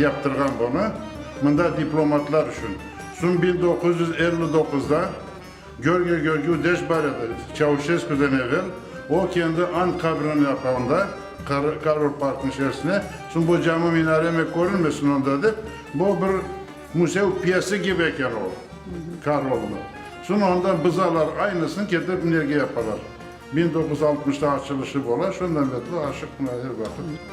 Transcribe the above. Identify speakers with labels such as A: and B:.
A: yaptırğan bunı, mında diplomatlar içün. Soñ 1959-da George Gheorghiu-Dej bar edi, Çauşeskudan evel, o kendi ant qabrini yapqanda, Karol parknıñ içerisine, soñ bu cami minareme körünmesin onda dep, bu bir müzey pyesi kibi eken o, Karolnı. Soñ ondan bızalar aynısını ketirip nerge yapalar. 1960-ta açılışı bola, şundan betli aşıq mına er vaqıt.